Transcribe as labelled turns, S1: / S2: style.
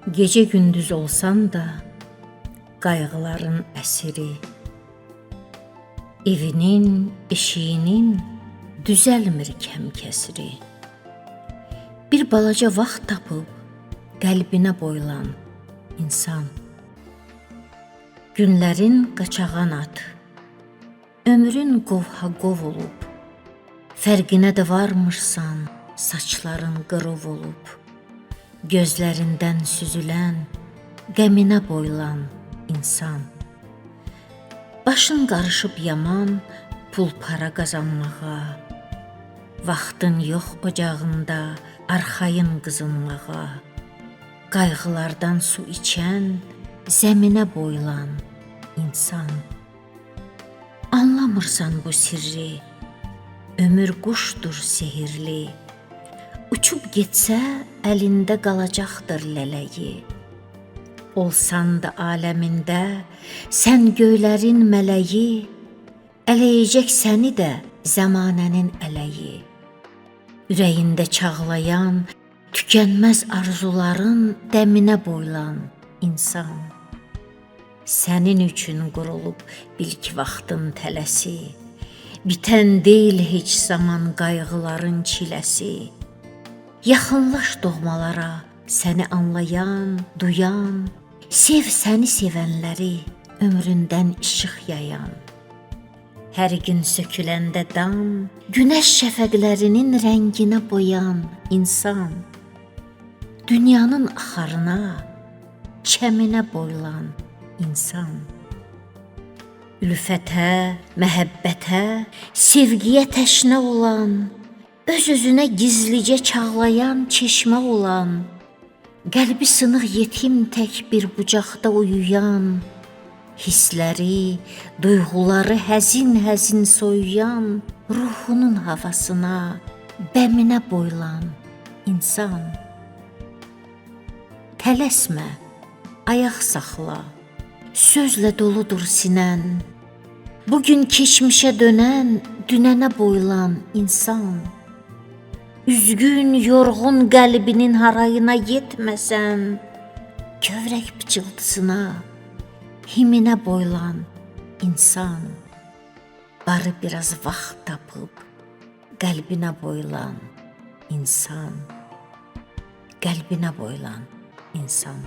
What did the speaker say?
S1: Gecə gündüz olsan da qayğıların əsiri, evinin, eşiyinin düzəlmir kəm-kəsri. Bir balaca vaxt tapıb qəlbinə boylan insan. Günlərin qaçağan at, ömrün qovha-qov olub, fərqinə də varmırsan, saçların qırov olub. Gözlərindən süzülən qəminə boylan insan. Başın qarışıb yaman pul para qazanmağa, vaxtın yox ocağında arxayın qızınmağa. Qayğılardan su içən zəminə boylan insan. Anlamırsan bu sirri, ömür quşdur sehirli. Uçub getsə əlində qalacaqdır lələyi. Olsan da aləmində sən göylərin mələyi, ələyəcək səni də zəmanənin ələyi. Ürəyində çağlayan tükənməz arzuların dəminə boylan insan. Sənin üçün qurulub bil ki vaxtın tələsi, bitən deyil heç zaman qayğıların çiləsi. Yaxınlaş doğmalara, səni anlayan, duyan, sev səni sevənləri, ömründən işıq yayan. Hər gün söküləndə dam, günəş şəfəqlərinin rənginə boyan insan. Dünyanın axarına, çəminə boylan insan. Ülfətə, məhəbbətə, sevgiyə təşnə olan, öz-özünə gizlicə çağlayan çeşmə olan, qəlbi sınıq yetim tək bir bucaqda uyuyan, hissləri, duyğuları həzin-həzin soyuyan ruhunun havasına, bəminə boylan insan. Tələsmə, ayaq saxla, sözlə doludur sinən. Bugün keçmişə dönən, dünənə boylan insan. Üzgün, yorğun qəlbinin harayına yetməsən, kövrək pıçıltısına, himinə boylan insan. Barı biraz vaxt tapıb qəlbinə boylan insan. Qəlbinə boylan insan.